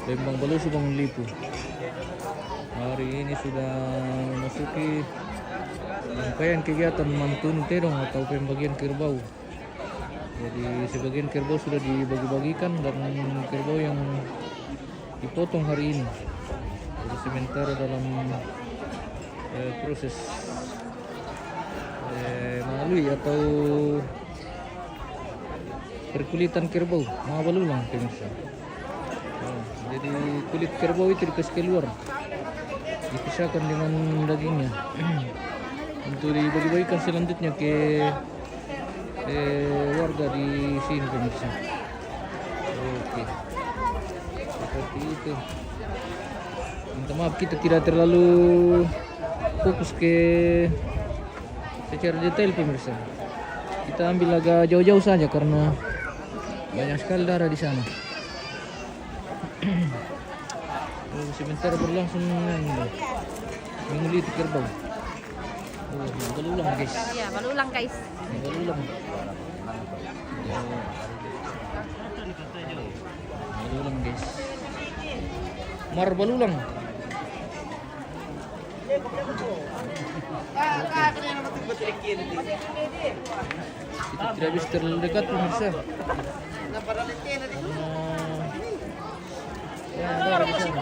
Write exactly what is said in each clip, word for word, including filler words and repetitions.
Lembang Balusu Bangun Lipu. Hari ini sudah memasuki rangkaian kegiatan mantun tedong atau pembagian kerbau. Jadi sebagian kerbau sudah dibagi-bagikan dan kerbau yang dipotong hari ini. Jadi sementara dalam, eh, proses, eh, melalui atau perkulitan kerbau, mau balulang, pemirsa. Nah, jadi kulit kerbau itu dikasih keluar, dipisahkan dengan dagingnya untuk dibagi-bagikan selanjutnya ke, eh, warga di sini, pemirsa. Oke, seperti itu. Minta maaf, kita tidak terlalu fokus ke secara detail, pemirsa. Kita ambil agak jauh-jauh saja karena banyak sekali darah di sana. Oh, sebentar berlangsung, anu, menguliti kerbau. Oh, balulang, guys. Iya, balulang, guys. Balulang. Balulang, guys. Mar balulang. Kita tidak bisa terlalu dekat, pemirsa. Karena, ya, ada di sana.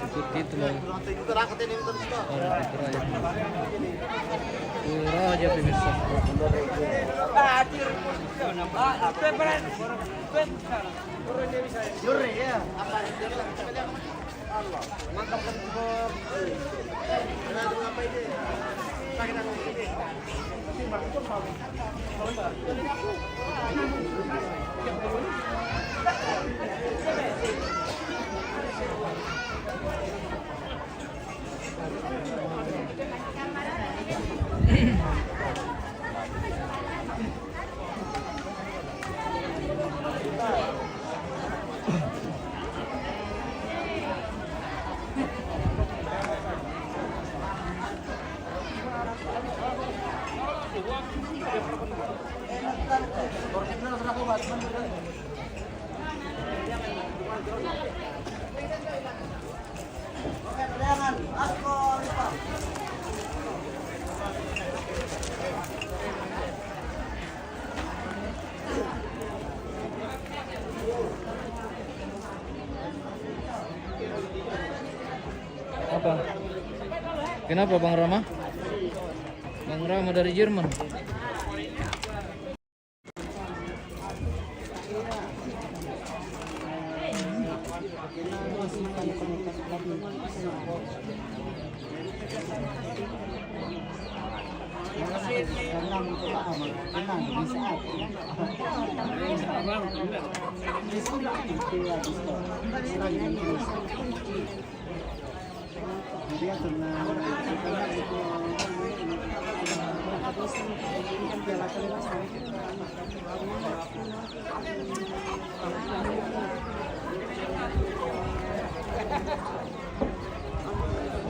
Seperti itulah. Orang Toraja. Toraja, pemirsa. Apa? Kenapa, Bang Rama? Bang Rama dari Jerman.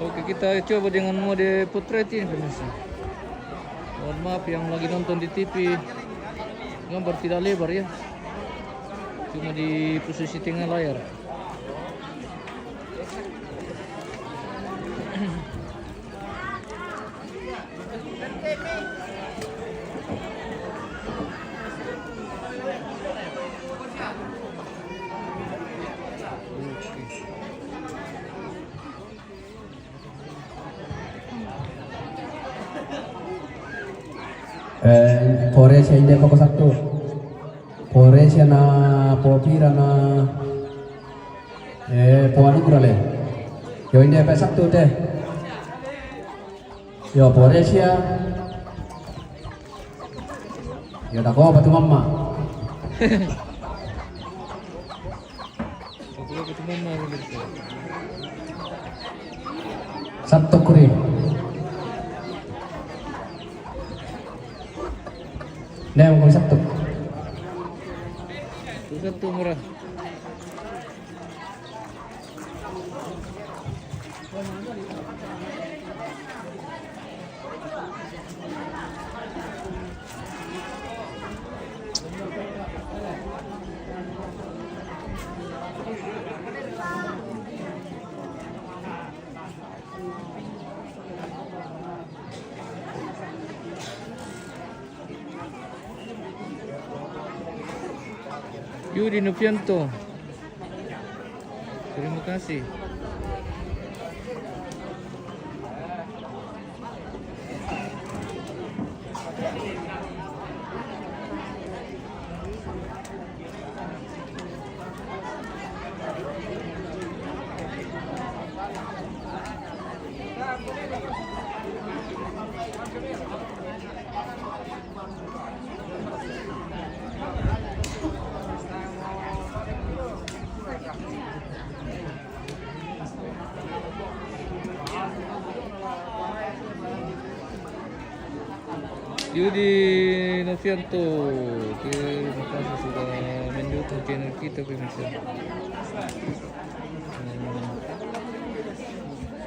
Oke, kita coba dengan mode portrait ini, pemirsa. Mohon maaf yang lagi nonton di T V, gambar tidak lebar ya, cuma di posisi tengah layar. Eh, Korea saya ini kok satu. Poresia na Popira na, eh, Poanugrah le. Yo, ini pe Sabtu te. Yo, Poresia. Yo, tako apa tu mama? Sabtu kuri. Dai, mau Sabtu. Sabtu murah. Yudi Novianto. Terima kasih. Yudi Novianto, terima kasih sudah mendukung channel kita, pemirsa. Hmm.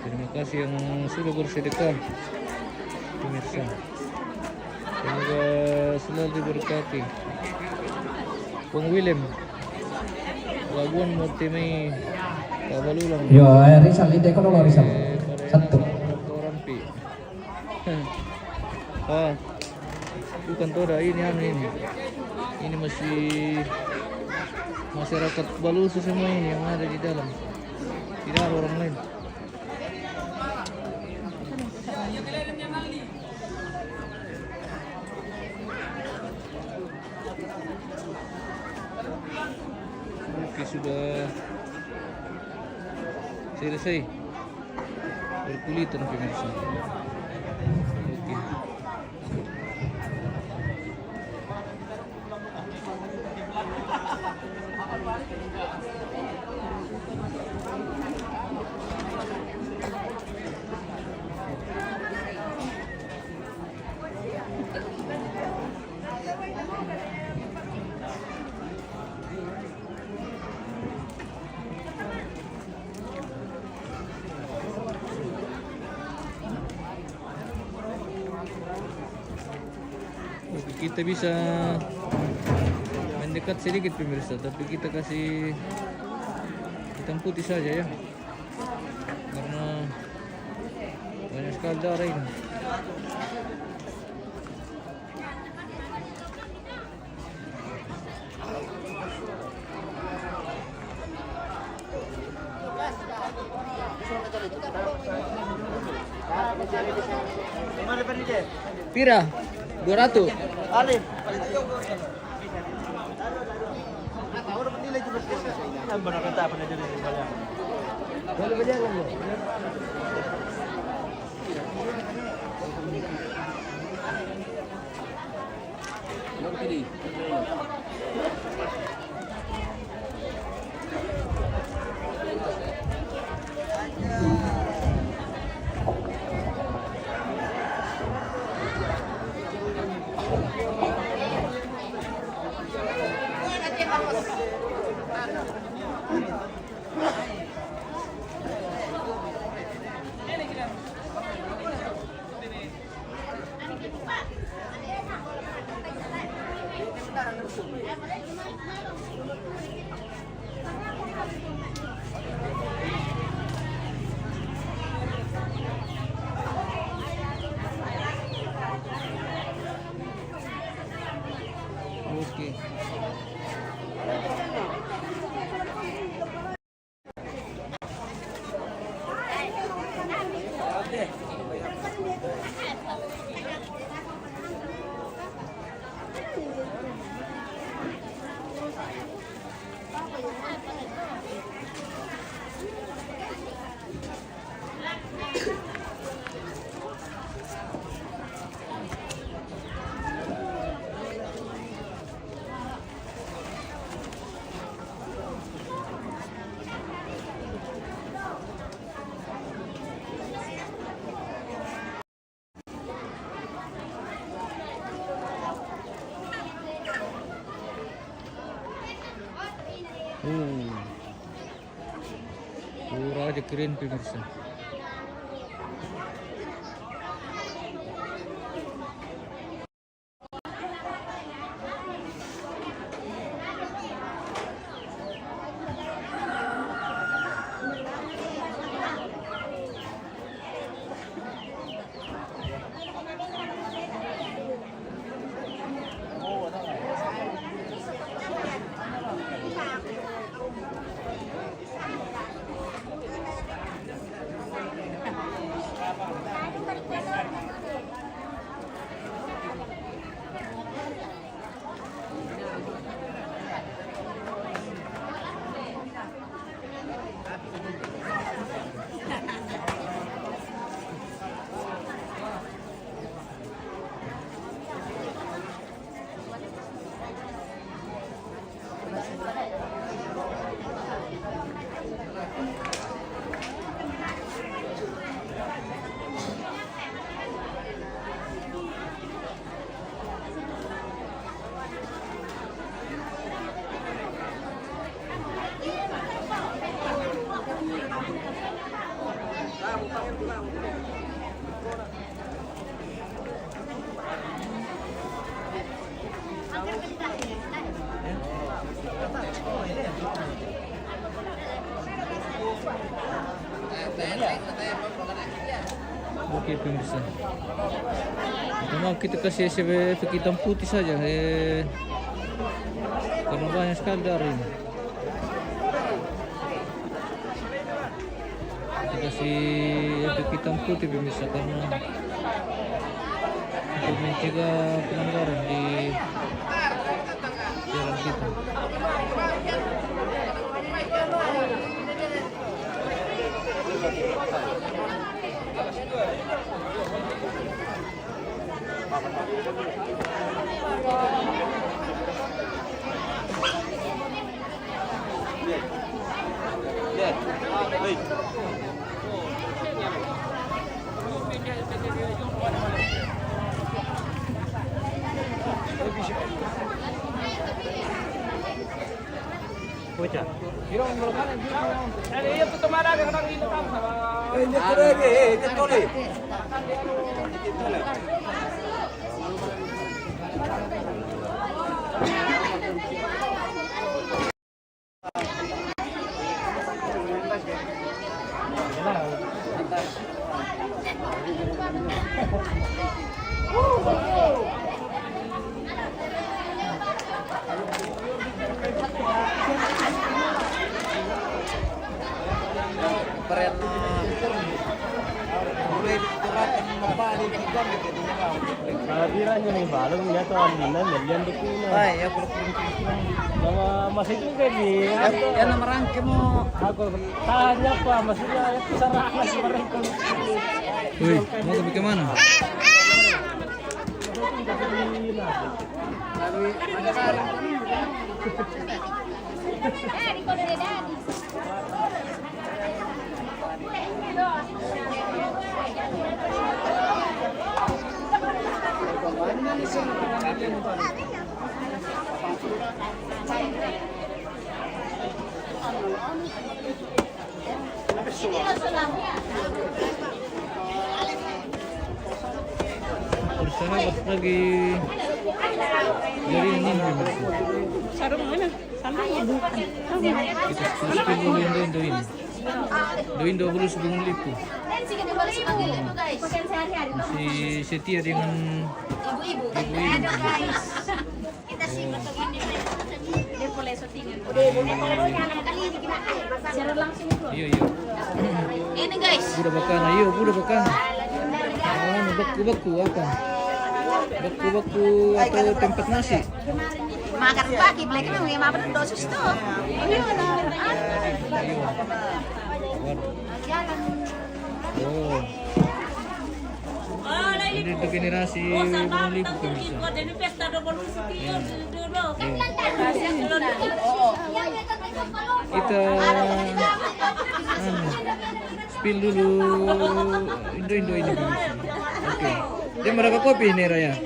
Terima kasih yang sudah bersedekah, pemirsa. Semoga selalu diberkati. Bang Willem, Labuan Mortimi, Kabalulang. Yo, eh, Rizal, ini kau dulu, Rizal. Eh, pada Satu. Orang pi. Ah, bukan toda ini, anu ini. Ini masih masyarakat Balusu semua ini yang ada di dalam. Tidak ada orang lain. Oke, sudah selesai. Berkulit, pemirsa. Oke. Oke, kita bisa mendekat sedikit, pemirsa, tapi kita kasih hitam putih saja, ya, karena banyak sekali darah ini. Pira? Dua ratus. Oke. Oh. Pura aja keren, pemirsa. Oke, pemirsa. Pertama kita kasih S B P hitam putih saja. Eh, karena banyak sekali dari ini. Kita kasih S B P hitam putih, pemirsa, karena untuk mencegah pelanggaran di jalan kita. Kalau bilang ini balum ya tuh, Andina, Melian di sini. Nama masih juga di. Ya, ya, nama rangke mau. Aku tanya apa, maksudnya itu serah masih mereka. Wih, mau ke mana? Bersama lagi. Jadi ini sarung mana? Sarung bukan. Kita terus dulu Indo-Indo ini. Indo-Indo Hulu Sugong Lipu. Masih setia dengan ibu-ibu. Iya, iya. Ini, guys. Budak bakana, iya, budak bakana. Anu, baku-baku apa? Baku-baku atau tempat nasi? Makan pagi, mereka memang makan dosis tuh. Iya, nah. Iya. Waduh. Oh. Ini untuk generasi Bung Lipu, pemirsa. Kita, anu, spill dulu Indo-Indo ini, pemirsa. Oke. Dia mereka kopi ini, Raya?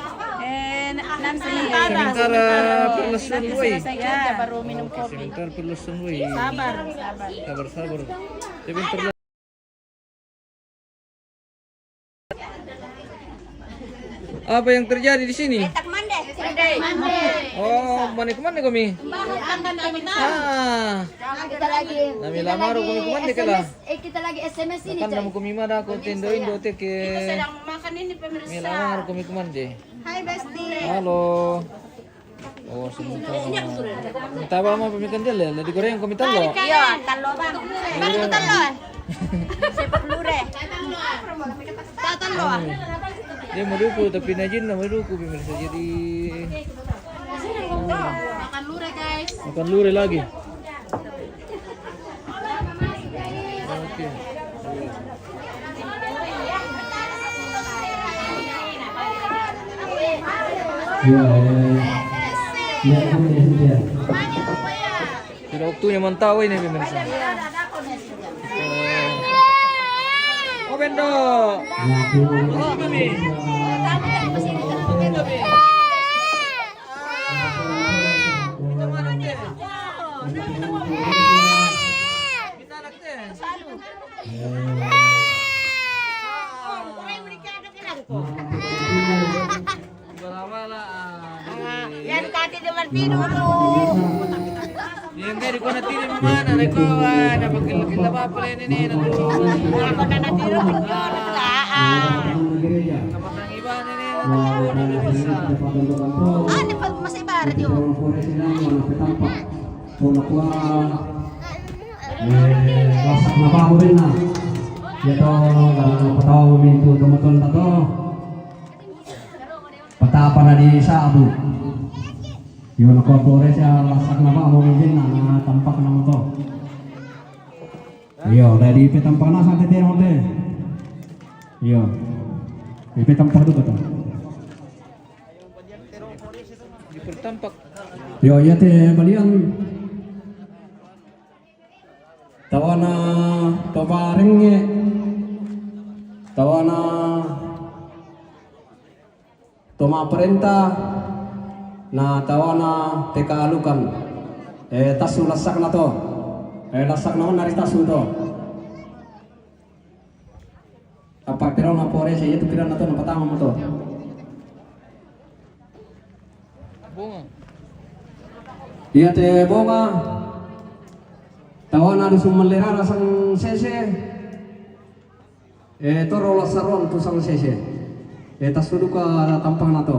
Eh, nanti sementara, sementara perlu nanti sungguh, eh. Selesai kerja baru minum kopi. Sementara perlu sungguh, eh. Sabar, sabar. Sabar, sabar. Sebentar. Apa yang terjadi di sini? Letak mande. Mande. Oh, mande kemana kami? Makan kami, nah. Ah. Kita lagi, nami kita lamar lagi kami kemana S M S, kala? Eh, kita lagi S M S ini, kan coy. Namu kami mana aku Indo-Indo teke. Kita sedang makan ini, pemirsa. Nami lamar kami kemana? Hai, bestie. Halo. Oh, sementara. Entah apa mau pemikan dia lah, lah digoreng kami telur. Iya, telur, Bang. Bang, itu telur. Sepak lure. Tak telur. Dia mau duku, tapi najin nama duku, pemirsa. Jadi makan lure, guys. Makan lure lagi. Oke. Ya, ya. Ya, ya, ya. Sudah waktunya mantau ini, pemirsa. Oh, Bendo. Oh, Mami. Yan kati di Martino tu. Yan, Di ko na tiri mo mana, na ko, ah, na pagkilakila ba pala ini, ini, na ko. Ako na natiro, Señor. Ah, ah. Kamatang iba ini, ini, na ko, na ko sa. Ah, di pa, mas iba, radyo. Eh, lasak na ba mo rin na? Yato, karena patawa mo rin ito, tumatun na to. Patapa na di sa abo. Yun ako, Bores, ya, lasak na ba mo rin na, na tampak na mo to. Iyo, dahil di ipitampak na sa tetero te. Iyo. Ipitampak do ka to. Di pertampak. Iyo, iya te balian. Tawana tomarenge. Tawana toma parenta. Na tawana teka alukan. Eh, tasu lasak na to. Eh, lasak na man nari tasu to. Apa pira na pore sa iya tu pira na to na patama mo to. Bunga. Iya te bunga. Tawana dusun malera rasang sese. Eh, toro lasaron tu sang sese. Eh, tasu duka tampang na to.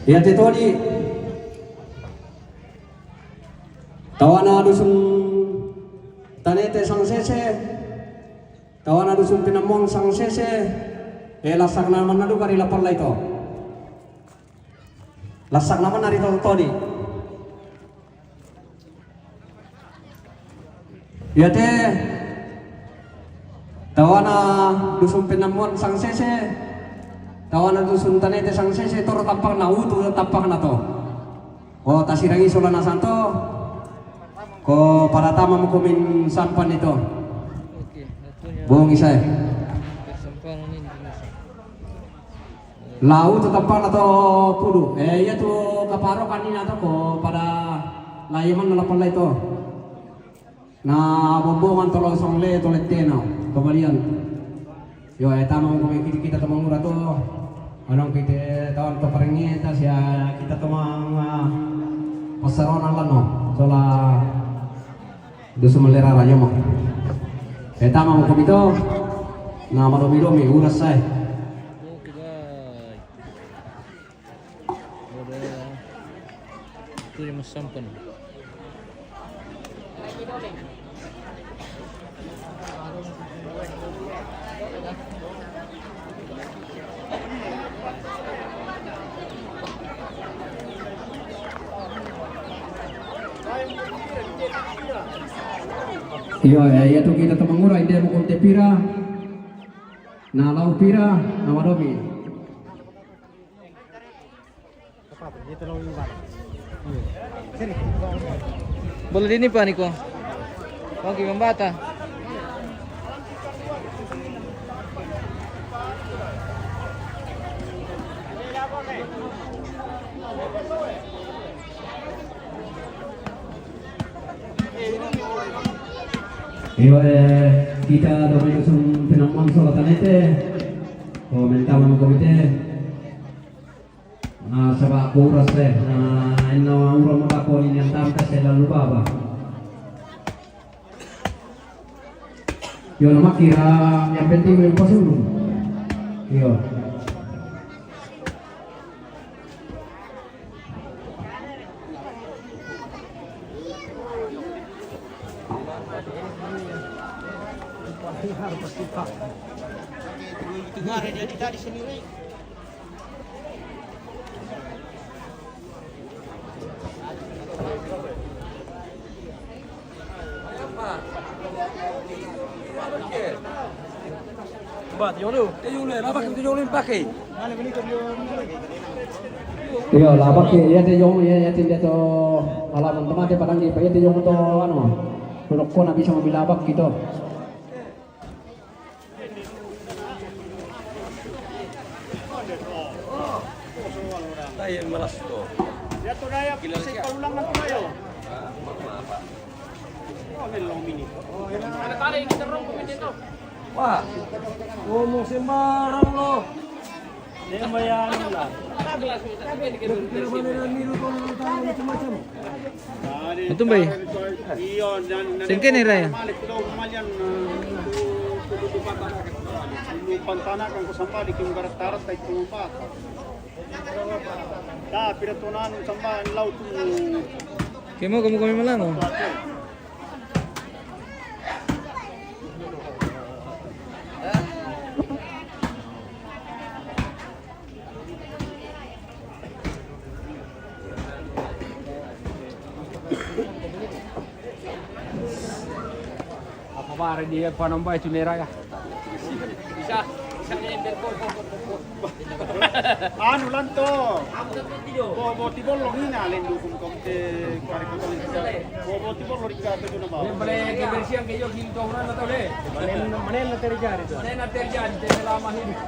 Iya te todi. Tawana dusun tanete sang sese. Tawana dusun pinamuang sang sese. Eh, lasak na man na duka ri lapal lai to. Lasak na man na ri to todi. Iya te. Tawana dusun pinamuan sang sese. Tawana dusun tanete sang sese, toro tampak na utu tampak na to. Ko tasirangi sola na santo. Ko paratama mo komin sampan ito. Bong isai. Lau tu tampak na to pudu. Eh, iya tu kaparo kanina to ko pada layaman na lapal lai to. Na bombongan to langsung le to letena. Kembalian. Yo, eh, tama ko kita, kita to mangura to. Anong kita tawan to parengeta sia kita to mang, ah, pasaronan lano. Sola dusun malera raja mo. Eh, tama ko kami to. Na madomi-domi uras sai. Itu yang masampan. Iyo, eh, iya tu kita to mangura, inde mo konte pira. Na lau pira, na madomi. Boleh dini pa niko. Oke, membata. Iyo, eh, kita domi dusun pinamuan sola tanete. Ko mentaman komite. Na saba kuras, eh. Na ena ura mo dako ni nian tampe se lalu baba. Yo, na makira yang penting mo pasulung. Iyo. Ba, te yong lu. Te yong lu, laba ke te yong lu pake. Iyo, laba ke, iya te yong, iya, iya te dia to halaman temate padang di, iya te yong to, anu, kona bisa mobil laba gitu. Tayo, malas to. Kilala siya. Wah, ngomong sembarang lo. Ito ba eh? Singke ni Raya. Pantanakan ko sambali kung garat-tarat ay tumubak. Da, pira to na nung sambali laut. Kemo, kemo kami malango. Apa pare dia panambai tu nera ya? Bisa, bisa nender ko. Anu lanto. Bo, bo ti bollo hina lendu kum kom te kari ko. Bo, bo ti bollo rika te tu na ba. Bale kebersihan ke yo kinto orang na tole. Mana, mana terjadi tu? Mana terjadi te lama hidup.